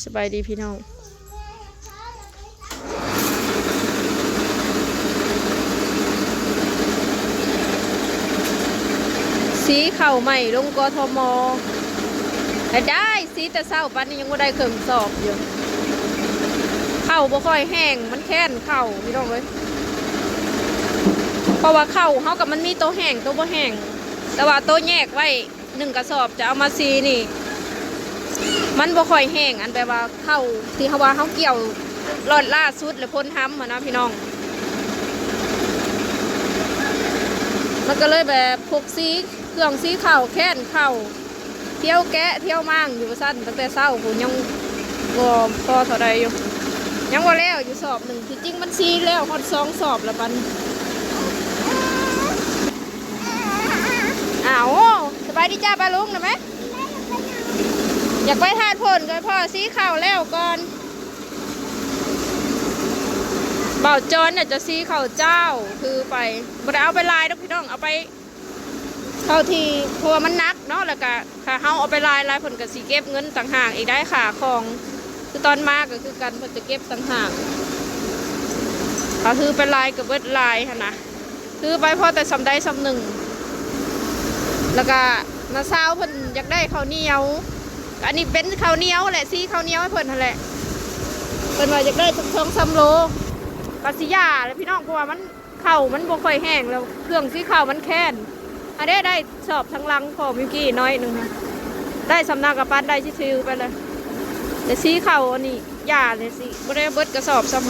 ສະບາຍດີພີ່ນ້ອງ ສີເຂົ້າໃໝ່ລົງ ກທມ ແລະ ໄດ້ສີແຕ່ເຊົ້າ ປານນີ້ຍັງບໍ່ໄດ້ເຄິ່ງສອບຢູ່. ເຂົ້າບໍ່ຄ່ອຍແຫ້ງ ມັນແຄ້ນເຂົ້າພີ່ນ້ອງເອີຍ ເພາະວ່າເຂົ້າເຮົາກໍມັນມີໂຕແຫ້ງ ໂຕບໍ່ແຫ້ງ ແຕ່ວ່າໂຕແຍກໄວ້ ໜຶ່ງກະສອບຈະເອົາມາສີນີ້ ມັນບໍ່ຄ່ອຍແຫ້ງ ອັນແບບວ່າເຂົ້າທີ່ເຮົາວ່າເຮົາກ່ຽວລອດລ່າສຸດ ແລະ ພົ້ນຮຳຫັ້ນນະພີ່ນ້ອງ ມັນກໍເລີຍແບບພວກສີ ເຄື່ອງສີເຂົ້າ ແຄ້ນເຂົ້າ ທ່ຽວແກະທ່ຽວມ້າງຢູ່ວ່າຊັ້ນ ຕັ້ງແຕ່ເຊົ້າພຸ້ນ ຍັງບໍ່ພໍເທົ່າໃດຢູ່ ຍັງບໍ່ແລ້ວຢູ່ສອບໜຶ່ງ ທີ່ຈິງມັນສີແລ້ວຮອດສອງສອບແລ້ວປານນີ້. ອ້າວ ສະບາຍດີຈ້າປ້າລຸງນະແມ່ ຢາກໄປທາດໂພນກໍພໍສີເຂົ້າແລ້ວກ່ອນ. ບ່າວຈອນນະຈະສີເຂົ້າເຈົ້າ ຄືໄປ ບໍ່ໄດ້ເອົາໄປຫຼາຍດອກພີ່ນ້ອງ ເອົາໄປເທົ່າທີ່ ເພາະວ່າມັນໜັກເນາະ ແລ້ວກະ ຖ້າເຮົາເອົາໄປຫຼາຍ ຫຼາຍເພິ່ນກໍຊິເກັບເງິນຕ່າງຫາກອີກໄດ໋ ຄ່າຂອງ ຄືຕອນມາກໍຄືກັນ ເພິ່ນຈະເກັບຕ່າງຫາກ ຖ້າຖືໄປຫຼາຍກໍເບິດຫຼາຍຫັ້ນນະ ຖືໄປພໍແຕ່ສ່ຳໃດສ່ຳໜຶ່ງ ແລ້ວກະນ້າສາວເພິ່ນຢາກໄດ້ເຂົ້າໜຽວ ອັນນີ້ເປັນເຂົ້າໜຽວແຫຼະ ສີເຂົ້າໜຽວໃຫ້ເພິ່ນຫັ້ນແຫຼະ ເພິ່ນວ່າຢາກໄດ້ຈັກສອງສາມໂລ ກໍຊິຢ່າແຫຼະພີ່ນ້ອງ ເພາະວ່າມັນ ເຂົ້າມັນບໍ່ຄ່ອຍແຫ້ງແລ້ວ ເຄື່ອງສີເຂົ້າມັນແຄ້ນ ອັນເດ້ ໄດ້ສອບທາງຫຼັງພໍ່ມິວກີ້ໜ້ອຍໜຶ່ງ ໄດ້ສ່ຳນັ້ນກໍປານໃດຊິຖືໄປເລີຍ ແຕ່ສີເຂົ້າອັນນີ້ຢ່າເລີຍ ຊິບໍ່ໄດ້ເບິດກະສອບຊ້ຳ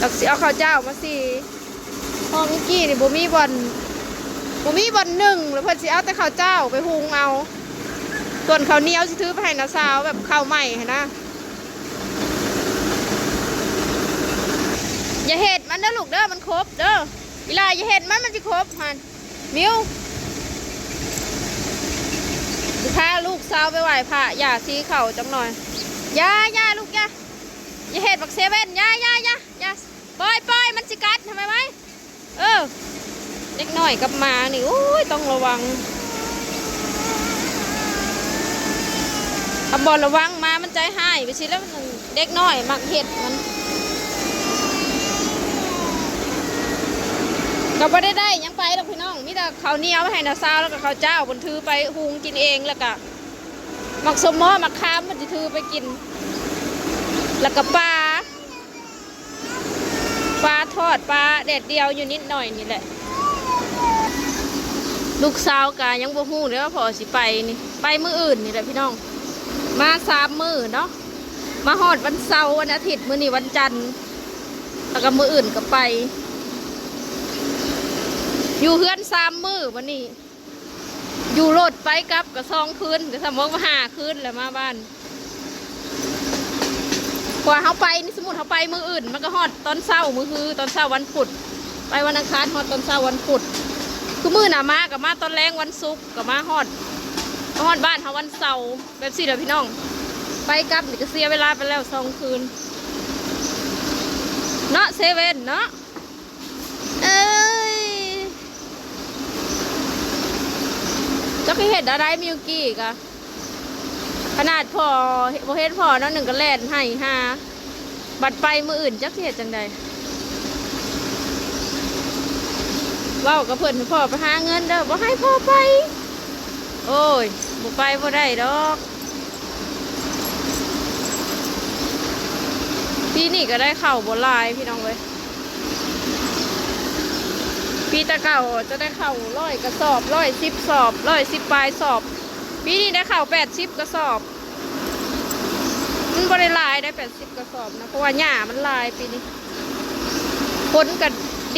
ກໍຊິເອົາເຂົ້າເຈົ້າມາສີ ພໍ່ມິວກີ້ນີ້ບໍ່ມີບ່ອນ ບໍ່ມີບ່ອນໜຶ້ງ ແລ້ວເພິ່ນຊິເອົາແຕ່ເຂົ້າເຈົ້າໄປຫຸງເອົາ ສ່ວນເຂົ້າໜຽວຊິຖືໄປໃຫ້ນ້າສາວ ແບບເຂົ້າໃໝ່ຫັ້ນນະ. ຢ່າເຮັດມັນເດີລູກເດີ ມັນຄົບເດີ ອີຫຼ້າຢ່າເຮັດມັນ ມັນຊິຄົບຫັ້ນ ມິວ ຊິພາລູກສາວໄປໄຫວ້ພະ ຢ່າສີເຂົ້າຈັກໜ້ອຍ ຢ່າ ຢ່າລູກ ຢ່າ ຢ່າເຮັດບັກເຊເວັນ ຢ່າ ຢ່າ ຢ່າ ຢ່າ ປ່ອຍໆ ມັນຊິກັດ ທຳໄມໄວ ເອີ ເດັກນ້ອຍກັບໝານີ້ ໂອ້ຍ ຕ້ອງລະວັງ ຖ້າບໍ່ລະວັງໝາມັນໃຈຮ້າຍໄປຊີ້ແລ້ວ ເດັກນ້ອຍມັກເຮັດມັນ ກໍບໍ່ໄດ້ໄດ້ຫຍັງໄປດອກພີ່ນ້ອງ ມີແຕ່ເຂົ້າໜຽວໃຫ້ນ້າສາວ ແລ້ວກໍເຂົ້າເຈົ້າເພິ່ນຖືໄປຫຸງກິນເອງ ແລ້ວກໍໝາກສົ້ມໝໍ້ໝາກຂາມເພິ່ນຊິຖືໄປກິນ ແລ້ວກໍປາ ປາທອດ ປາແດດດຽວຢູ່ນິດໜ້ອຍນີ້ແຫຼະ ລູກສາວກະຍັງບໍ່ຮູ້ເດີວ່າພໍ່ຊິໄປນີ້ ໄປມື້ອື່ນນີ້ແຫຼະພີ່ນ້ອງ ມາສາມມື້ເນາະ ມາຮອດວັນເສົາ ວັນອາທິດ ມື້ນີ້ວັນຈັນ ແລ້ວກໍມື້ອື່ນກໍໄປ ຢູ່ເຮືອນສາມມື້ບັດນີ້ ຢູ່ລົດໄປກັບກໍສອງຄືນ ກໍສຳມະວ່າຫ້າຄືນແລ້ວມາບ້ານ ເພາະວ່າເຮົາໄປນີ້ ສົມມຸດເຮົາໄປມື້ອື່ນ ມັນກໍຮອດຕອນເຊົ້າມື້ຮື ຕອນເຊົ້າວັນພຸດ ໄປວັນອັງຄານ ຮອດຕອນເຊົ້າວັນພຸດ ຄືມື້ໜ້າມາກໍມາຕອນແລງວັນສຸກ ກໍມາຮອດ ມາຮອດບ້ານເຮົາວັນເສົາ ແບບຊີ້ແຫຼະພີ່ນ້ອງ ໄປກັບນີ້ກໍເສຍເວລາໄປແລ້ວສອງຄືນເນາະ ເຊເວັນເນາະ. ເອີຍ ຈັກຊິເຮັດແນວໃດມິວກີ້ກະ ຂະໜາດພໍ່ ບໍ່ເຫັນພໍ່ໜ້ອຍໜຶ່ງກໍແລ່ນໄຫ້ຫາ ບັດໄປມື້ອື່ນຈັກຊິເຮັດຈັ່ງໃດ ເວົ້າກັບເພິ່ນ ໃຫ້ພໍ່ໄປຫາເງິນເດີ ບໍ່ໃຫ້ພໍ່ໄປ ໂອ້ຍ ບໍ່ໄປບໍ່ໄດ້ດອກ. ປີນີ້ກໍໄດ້ເຂົ້າບໍ່ຫຼາຍພີ່ນ້ອງເອີຍ ປີແຕ່ເກົ່າຈະໄດ້ເຂົ້າຮ້ອຍກະສອບ ຮ້ອຍສິບສອບ ຮ້ອຍສິບປາຍສອບ ປີນີ້ໄດ້ເຂົ້າແປດສິບກະສອບ ມັນບໍ່ໄດ້ຫຼາຍໄດ໋ ແປດສິບກະສອບນະ ເພາະວ່າຫຍ້າມັນຫຼາຍປີນີ້ ຝົນກໍ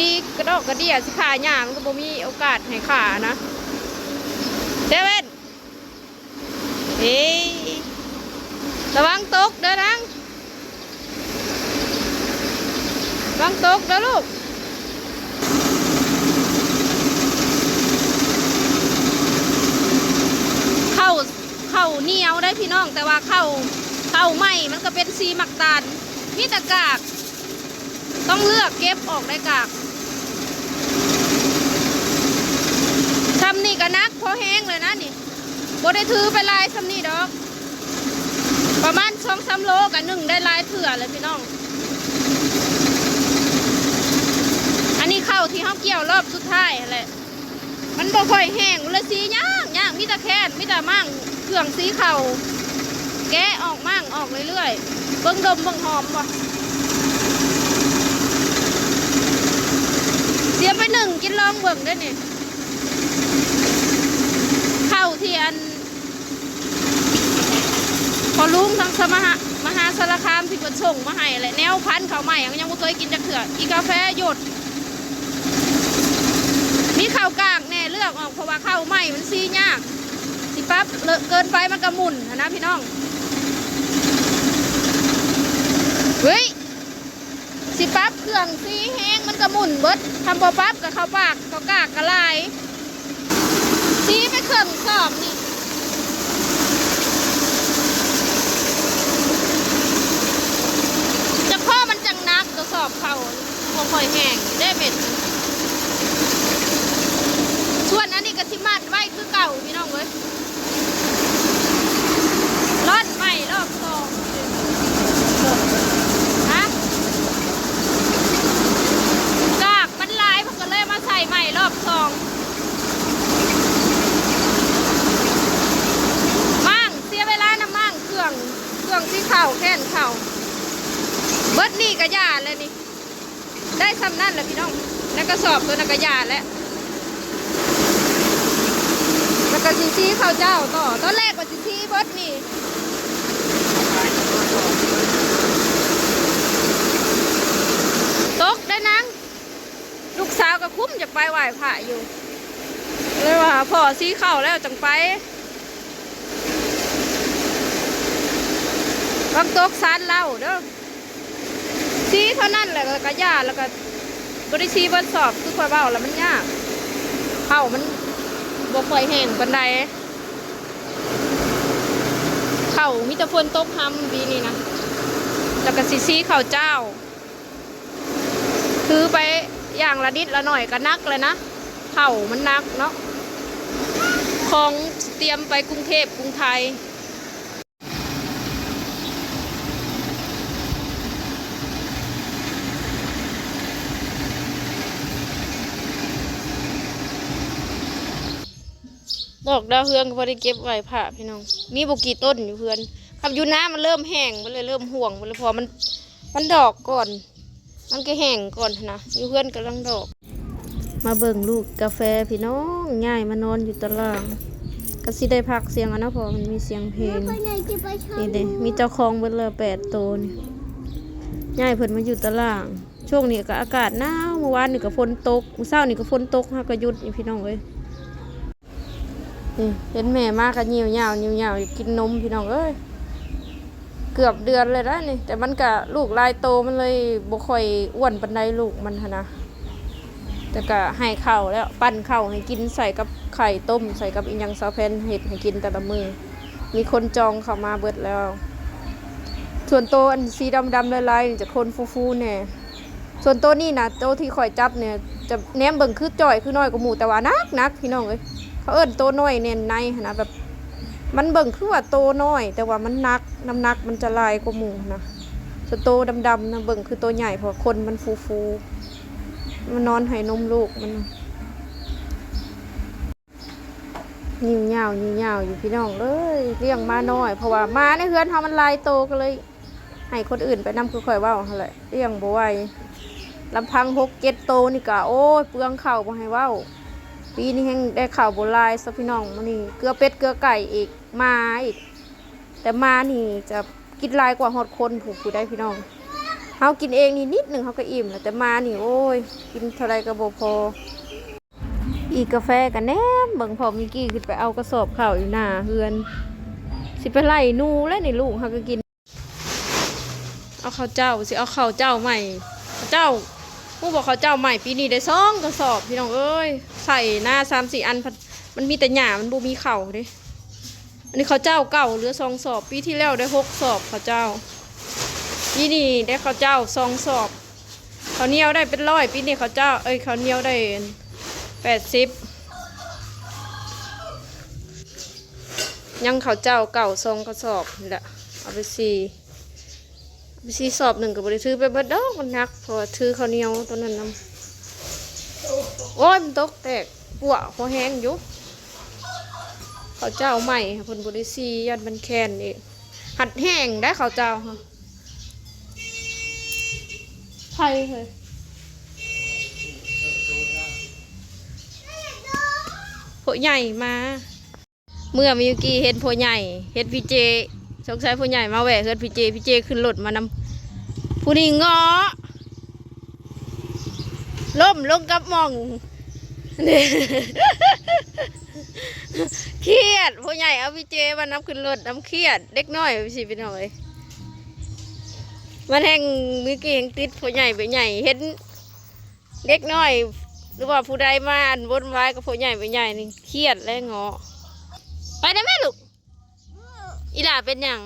ດີ ກະດອກກະເດຍ ຊິຂ້າຫຍ້າມັນກໍບໍ່ມີໂອກາດໃຫ້ຂ້ານະ ເຊເວັນ. ເອີ ລະວັງຕົກເດີນາງ ລະວັງຕົກເດີລູກ ເຂົ້າ ເຂົ້າໜຽວໄດ໋ພີ່ນ້ອງ ແຕ່ວ່າເຂົ້າ ເຂົ້າໃໝ່ມັນກໍເປັນສີໝາກຕານ ມີແຕ່ກາກ ຕ້ອງເລືອກເກັບອອກໄດ້ກາກ ຊ່ຳນີ້ກໍໜັກພໍແຮງເລີຍນະນີ້ ບໍ່ໄດ້ຖືໄປຫຼາຍຊ່ຳນີ້ດອກ ປະມານສອງສາມໂລກະໜຶ້ງໄດ້ຫຼາຍເທື່ອແລ້ວພີ່ນ້ອງ. ອັນນີ້ເຂົ້າທີ່ເຮົາກ່ຽວລອບສຸດທ້າຍຫັ້ນແຫຼະ. ມັນບໍ່ຄ່ອຍແຫ້ງ ມັນເລີຍສີຍາກໆ ມີແຕ່ແຄ້ນ ມີແຕ່ມ້າງເຄື່ອງສີເຂົ້າ ແກະອອກມ້າງອອກເລື້ອຍໆ. ເບິ່ງດົມເບິ່ງຫອມບໍ່ ຊິເອົາໄປໜຶ້ງກິນລອງເບິ່ງເດີ້ນີ້. ເຂົ້າທີ່ອັນ ພໍ່ລຸງທາງສະມາຫະ ມະຫາສາລະຄາມທີ່ເພິ່ນສົ່ງມາໃຫ້ແຫຼະ ແນວພັນເຂົ້າໃໝ່ ຍັງບໍ່ເຄີຍກິນຈັກເທື່ອ. ອີກາແຟຢົດ ມີເຂົ້າກ້າງແດ່ ເລືອກອອກ ເພາະວ່າເຂົ້າໃໝ່ມັນສີຍາກ ຊິປັບເລີກເກີນໄປມັນກະໝຸ່ນຫັ້ນນະພີ່ນ້ອງ. ເຮີ້ຍ ຊິປັບເຄື່ອງສີແຮງມັນກະໝຸ່ນເບິດ ຄັນບໍ່ປັບກະເຂົ້າປາກ ເຂົ້າກ້າງກະຫຼາຍ. ສີໄປເຄິ່ງສອບນີ້ ຈັກພໍມັນຈັ່ງໜັກ ກະສອບເຂົ້າບໍ່ຄ່ອຍແຫ້ງເດ້ເມັດ. ສ່ວນອັນນີ້ກະຊິມັດໄວ້ຄືເກົ່າພີ່ນ້ອງເອີຍ. ລ່ອນໃໝ່ລອບສອງ ຮະ ກາກມັນຫຼາຍ ເພິ່ນກະເລີຍມາໃສ່ໃໝ່ລອບສອງ. ມ້າງ ເສຍເວລານຳມ້າງເຄື່ອງ ເຄື່ອງສີເຂົ້າ ແຄ້ນເຂົ້າ ເບິດນີ້ກະຢ່າແລ້ວນີ້. ໄດ້ຊ່ຳນັ້ນແຫຼະພີ່ນ້ອງ ໃນກະສອບໂຕນັ້ນກະຢ່າແລ້ວ. ແລ້ວກະຊິສີເຂົ້າເຈົ້າຕໍ່ ຕອນແລກວ່າຊິສີເບິດນີ້. ຕົກໄດ້ນາງ ລູກສາວກະຄຸ້ມຢາກໄປໄຫວ້ພະຢູ່ ເລີຍວ່າພໍສີເຂົ້າແລ້ວຈັ່ງໄປ. ວັງຕົກສານເຫຼົ້າເດີ້. ສີເທົ່ານັ້ນແຫຼະ ແລ້ວກະຢ່າ ແລ້ວກະບໍ່ໄດ້ສີເບິດສອບ ຄືຂ້ອຍເວົ້າລະມັນຍາກ ເຂົ້າມັນບໍ່ຄ່ອຍແຫ້ງປານໃດ. ເຂົ້າມີແຕ່ຝົນຕົກຮຳປີນີ້ນະ ແລ້ວກະຊິສີເຂົ້າເຈົ້າ ຖືໄປຢ່າງລະນິດລະໜ້ອຍກະໜັກແລ້ວນະ ເຂົ້າມັນໜັກເນາະ ຂອງຕຽມໄປກຸງເທບກຸງໄທ. ດອກດາວເຮືອງກະພໍໄດ້ເກັບໄຫວ້ພະພີ່ນ້ອງ ມີບໍ່ກີ່ຕົ້ນຢູ່ເຮືອນ ຄັນຢູ່ນາມັນເລີ່ມແຫ້ງເບິດເລີຍ ເລີ່ມຮ່ວງເບິດເລີຍ ເພາະວ່າມັນ ມັນດອກກ່ອນ ມັນກະແຫ້ງກ່ອນຫັ້ນນະ ຢູ່ເຮືອນກຳລັງດອກ. ມາເບິ່ງລູກກາແຟພີ່ນ້ອງ ຍ້າຍມານອນຢູ່ຕາລ່າງ ກະຊິໄດ້ພັກສຽງເອົາເນາະ ເພາະວ່າມັນມີສຽງເພງ. ນີ້ເດ້ ມີເຈົ້າຂອງເບິດແລ້ວແປດໂຕນີ້ ຍ້າຍເພິ່ນມາຢູ່ຕາລ່າງ. ຊ່ວງນີ້ກະອາກາດໜາວ ມື້ວານນີ້ກະຝົນຕົກ ມື້ເຊົ້ານີ້ກະຝົນຕົກ ຫາກະຢຸດຢູ່ພີ່ນ້ອງເອີຍ. ນີ້ເຫັນແມ່ມາກະຍິ້ວຍາວຍິ້ວຍາວ ຢາກກິນນົມພີ່ນ້ອງເອີຍ. ເກືອບເດືອນເລີຍນະນີ້ ແຕ່ມັນກະລູກຫຼາຍໂຕ ມັນເລີຍບໍ່ຄ່ອຍອ້ວນປານໃດລູກມັນຫັ້ນນະ. ແຕ່ກະໃຫ້ເຂົ້າແລ້ວ ປັ້ນເຂົ້າໃຫ້ກິນ ໃສ່ກັບໄຂ່ຕົ້ມ ໃສ່ກັບອີ່ຫຍັງ ສາວແພນເຮັດໃຫ້ກິນແຕ່ລະມື້. ມີຄົນຈອງເຂົ້າມາເບິດແລ້ວ. ສ່ວນໂຕອັນສີດຳໆລາຍໆນີ້ຈະຄົນຟູໆແດ່. ສ່ວນໂຕນີ້ນະ ໂຕທີ່ຂ້ອຍຈັບນີ້ ຈະແນມເບິ່ງຄືຈ່ອຍ ຄືນ້ອຍກວ່າໝູ່ ແຕ່ວ່າໜັກໆ ພີ່ນ້ອງເອີຍ. ເຂົາເອີ້ນໂຕນ້ອຍແໜ້ນໃນຫັ້ນນະ ແບບມັນເບິ່ງຄືວ່າໂຕນ້ອຍ ແຕ່ວ່າມັນໜັກ ນ້ຳໜັກມັນຈະຫຼາຍກວ່າໝູ່ຫັ້ນນະ. ສ່ວນໂຕດຳໆນະ ເບິ່ງຄືໂຕໃຫຍ່ ເພາະວ່າຂົນມັນຟູໆ ມັນນອນໃຫ້ນົມລູກມັນ. ຍິ້ວຍາວຍິ້ວຍາວຢູ່ພີ່ນ້ອງເອີຍ ລ້ຽງໝານ້ອຍ ເພາະວ່າໝາໃນເຮືອນເຮົາມັນຫຼາຍໂຕ ກະເລີຍໃຫ້ຄົນອື່ນໄປນຳ ຄືຂ້ອຍເວົ້າຫັ້ນແຫຼະ ລ້ຽງບໍ່ໄຫວ. ລຳພັງຫົກເຈັດໂຕນີ້ກະ ໂອ້ຍ ເປືອງເຂົ້າບໍ່ໃຫ້ເວົ້າ. ປີນີ້ແຮ່ງໄດ້ເຂົ້າບໍ່ຫຼາຍຊະພີ່ນ້ອງ ມື້ນີ້ເກືອເປັດເກືອໄກ່ອີກ ໝາອີກ. ແຕ່ໝານີ້ຈະກິນຫຼາຍກວ່າຮອດຄົນພຸ້ນ ຜູ້ໃດພີ່ນ້ອງ. ເຮົາກິນເອງນີ້ນິດໜຶ່ງເຮົາກະອີ່ມແລ້ວ ແຕ່ໝານີ້ ໂອ້ຍ ກິນເທົ່າໃດກະບໍ່ພໍ. ອີກາແຟກະແນມເບິ່ງ ພໍ່ມິກກີ້ຂຶ້ນໄປເອົາກະສອບເຂົ້າຢູ່ໜ້າເຮືອນ ຊິໄປໄລ່ໜູແລ້ວນີ້ ລູກເຮົາກະກິນ. ເອົາເຂົ້າເຈົ້າ ຊິເອົາເຂົ້າເຈົ້າໃໝ່ ເຈົ້າ ຮູ້ບໍ່ ເຂົ້າເຈົ້າໃໝ່ປີນີ້ໄດ້ສອງກະສອບພີ່ນ້ອງເອີຍ. ໃສ່ນາສາມສີ່ອັນ ມັນມີແຕ່ຫຍ້າ ມັນບໍ່ມີເຂົ້າເດ້. ອັນນີ້ເຂົ້າເຈົ້າເກົ່າເຫຼືອສອງສອບ ປີທີ່ແລ້ວໄດ້ຫົກສອບເຂົ້າເຈົ້າ ປີນີ້ໄດ້ເຂົ້າເຈົ້າສອງສອບ. ເຂົ້າໜຽວໄດ້ເປັນຮ້ອຍ ປີນີ້ເຂົ້າເຈົ້າ ເອີຍ ເຂົ້າໜຽວໄດ້ແປດສິບ. ຍັງເຂົ້າເຈົ້າເກົ່າສອງກະສອບນີ້ແຫຼະ ເອົາໄປສີ່ ເອົາໄປສີ່ສອບໜຶ່ງກໍບໍ່ໄດ້ຖືໄປເບິດດອກ ມັນໜັກ ເພາະວ່າຖືເຂົ້າໜຽວຕອນນັ້ນນຳ. ໂອ້ຍ ມັນຕົກແຕກ ປົວະ ພໍແຮງຢູ່. ເຂົ້າເຈົ້າໃໝ່ ເພິ່ນບໍ່ໄດ້ສີ ຢ້ານມັນແຄນອີກ ຫັດແຫ້ງໄດ໋ເຂົ້າເຈົ້າ ໃຜເຮີ້ຍ ຜູ້ໃຫຍ່ມາ. ເມື່ອມີກີ້ເຫັນຜູ້ໃຫຍ່ ເຫັນພີ່ເຈ ສົງໄສຜູ້ໃຫຍ່ມາແວ່ເຮືອນພີ່ເຈ ພີ່ເຈຂຶ້ນລົດມານຳ ຜູ້ນີ້ເງາະ ລົ້ມລົງກັບໝ່ອງ ຄຽດ ຜູ້ໃຫຍ່ເອົາພີ່ເຈມານຳຂຶ້ນລົດນຳ ຄຽດ ເດັກນ້ອຍວ່າຊີ້ພີ່ນ້ອງເອີຍ. ມັນແຮ່ງ ມີກີ້ແຮ່ງຕິດຜູ້ໃຫຍ່ໄປໃຫຍ່ ເຫັນເດັກນ້ອຍ ຫຼືວ່າຜູ້ໃດມາ ອັນ ວຸ້ນວາຍກັບຜູ້ໃຫຍ່ໄປໃຫຍ່ນີ້ ຄຽດແລ້ວເງາະ. ໄປໄດ້ແມ່ລູກ. ອີຫຼ້າເປັນຫຍັງ?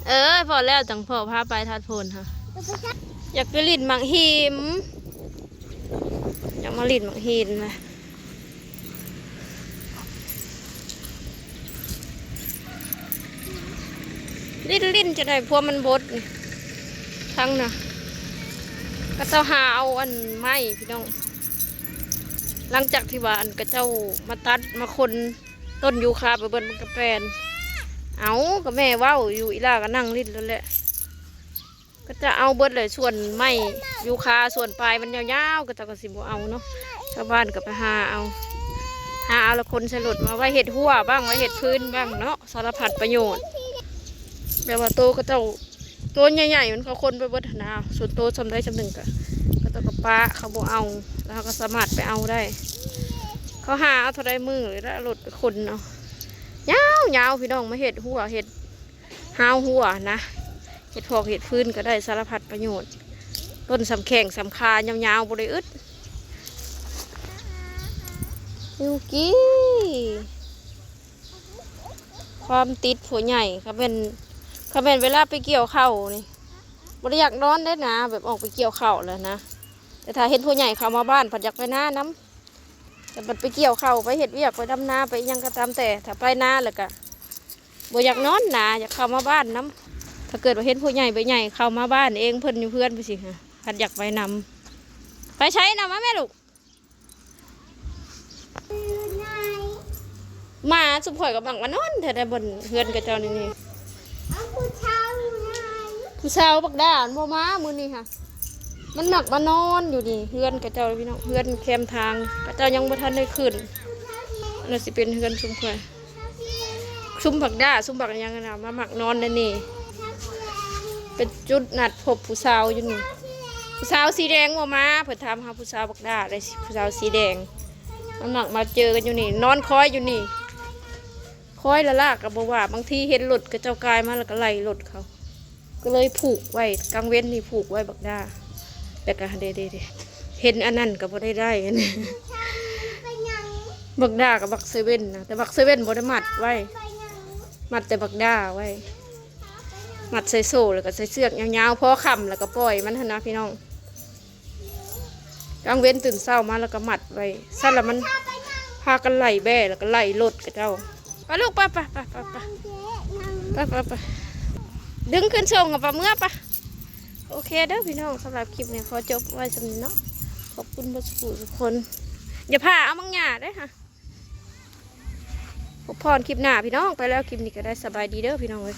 ເອີ ພໍແລ້ວ ຈັ່ງພໍ່ພາໄປທາດໂພນຫັ້ນ. ຢາກໄປຫຼິ້ນໝາກຫີມ ຢາກມາຫຼິ້ນໝາກຫີມນະ. ຫຼິ້ນ ຫຼິ້ນຈະໄດ້ ພວມມັນບົດນີ້ ທັງນະ ເຂົາເຈົ້າຫາເອົາອັນໄມ້ພີ່ນ້ອງ ຫຼັງຈາກທີ່ວ່າອັນເຂົາເຈົ້າມາຕັດມາຄົນ ຕົ້ນຢູຄາໄປເບິດ ມັນກໍແປ່ນ. ເອົາ ກໍແມ່ເວົ້າຢູ່ ອີຫຼ້າກໍນັ່ງຫຼິ້ນໂລດແຫຼະ. ເຂົາເຈົ້າເອົາເບິດເລີຍ ສ່ວນໄມ້ຢູຄາ ສ່ວນປາຍມັນຍາວໆ ເຂົາເຈົ້າກໍຊິບໍ່ເອົາເນາະ ຊາວບ້ານກໍໄປຫາເອົາ ຫາເອົາແລ້ວຂົນໃສ່ລົດມາໄວ້ເຮັດຮົ້ວບ້າງ ໄວ້ເຮັດພື້ນບ້າງເນາະ ສາລະພັດປະໂຫຍດ. ແບບວ່າໂຕເຂົາເຈົ້າ ໂຕໃຫຍ່ໆ ມັນເຂົາຂົນໄປເບິດຫັ້ນນະ ສ່ວນໂຕສ່ຳໃດສ່ຳໜຶ່ງກະ ເຂົາເຈົ້າກໍປະ ເຂົາບໍ່ເອົາ ແລ້ວເຮົາກໍສາມາດໄປເອົາໄດ້. ເຂົາຫາເອົາເທົ່າໃດມື້ລະລົດໄປຂົນເອົາ ຍາວໆ ພີ່ນ້ອງ ມາເຮັດຮົ້ວ ເຮັດຮາວຮົ້ວນະ ເຮັດພອກເຮັດຟືນກໍໄດ້ ສາລະພັດປະໂຫຍດ ຕົ້ນສ່ຳແຂ້ງສ່ຳຂາ ຍາວໆ ບໍ່ໄດ້ອຶດ. ຢູ່ກີ້ ຄວາມຕິດຜູ້ໃຫຍ່ ຄັນແມ່ນ ຄັນແມ່ນເວລາໄປກ່ຽວເຂົ້ານີ້ ບໍ່ໄດ້ຢາກນອນເດ້ນະ ແບບອອກໄປກ່ຽວເຂົ້າແລ້ວນະ ແຕ່ຖ້າເຫັນຜູ້ໃຫຍ່ເຂົ້າມາບ້ານ ພັດຢາກໄປນານຳ. ແຕ່ບັດໄປກ່ຽວເຂົ້າ ໄປເຮັດວຽກ ໄປດຳນາ ໄປອີ່ຫຍັງກໍຕາມແຕ່ ຖ້າໄປນາແລ້ວກໍບໍ່ຢາກນອນນາ ຢາກເຂົ້າມາບ້ານນຳ. ຖ້າເກີດວ່າເຫັນຜູ້ໃຫຍ່ໃບໃຫຍ່ເຂົ້າມາບ້ານເອງ ເພິ່ນຢູ່ເຮືອນໄປຊີ້ ພັດຢາກໄປນຳ. ໄປໃສນຳ ມາແມ່ລູກ. ໝາຊຸມຂ້ອຍກໍມັກມານອນແທ້ໃນບ່ອນເຮືອນຂະເຈົ້ານີ້. ຜູ້ສາວບັກດ້າມັນບໍ່ມາມື້ນີ້ຫະ ມັນມັກມານອນຢູ່ນີ້ ເຮືອນຂະເຈົ້າພີ່ນ້ອງ ເຮືອນແຄມທາງ ຂະເຈົ້າຍັງບໍ່ທັນໄດ້ຂຶ້ນ. ອັນນັ້ນຊິເປັນເຮືອນຊຸມຂ້ອຍ ຊຸມບັກດ້າ ຊຸມບັກຫຍັງຫັ້ນນະ ມາມັກນອນໃນນີ້ ເປັນຈຸດນັດພົບຜູ້ສາວຢູ່ນີ້. ຜູ້ສາວສີແດງບໍ່ມາ ເພິ່ນຖາມຫາຜູ້ສາວບັກດ້າເດ້ ຜູ້ສາວສີແດງ ມັນມັກມາເຈີກັນຢູ່ນີ້ ນອນຄອຍຢູ່ນີ້. ຄອຍລະລາກກໍບໍ່ວ່າ ບາງທີເຫັນລົດຂະເຈົ້າກາຍມາ ແລ້ວກໍໄລ່ລົດເຂົາ ກໍເລີຍຜູກໄວ້ ກາງເວັນນີ້ຜູກໄວ້ບັກດ້າ. ແລ້ວກໍເດ້ໆໆ ເຫັນອັນນັ້ນກໍບໍ່ໄດ້ໄດ້ ບັກດ້າກັບບັກເຊເວັນນະ ແຕ່ບັກເຊເວັນບໍ່ໄດ້ມັດໄວ້ ມັດແຕ່ບັກດ້າໄວ້ ມັດໃສ່ໂສ້ ແລ້ວກໍໃສ່ເຊືອກຍາວໆ ພໍຄ່ຳແລ້ວກໍປ່ອຍມັນຫັ້ນນະພີ່ນ້ອງ. ກາງເວັນຕື່ນເຊົ້າມາແລ້ວກໍມັດໄວ້ ຊັ້ນລະມັນພາກັນໄລ່ແບ້ ແລ້ວກໍໄລ່ລົດຂະເຈົ້າ. ໄປລູກ ໄປໆໆໆ ດຶງຂຶ້ນສົ່ງເອົາປະເມືອປະ. ໂອເຄເດີພີ່ນ້ອງ ສຳລັບຄລິບນີ້ຂໍຈົບໄວ້ສ່ຳນີ້ເນາະ. ຂອບຄຸນເບິດສູ່ຜູ້ສູ່ຄົນ ຢ່າພາເອົາມັງຫຍ້າເດ້ຫະ. ພົບພໍນຄລິບໜ້າພີ່ນ້ອງ ໄປແລ້ວ ຄລິບນີ້ກໍໄດ້ ສະບາຍດີເດີພີ່ນ້ອງເອີຍ.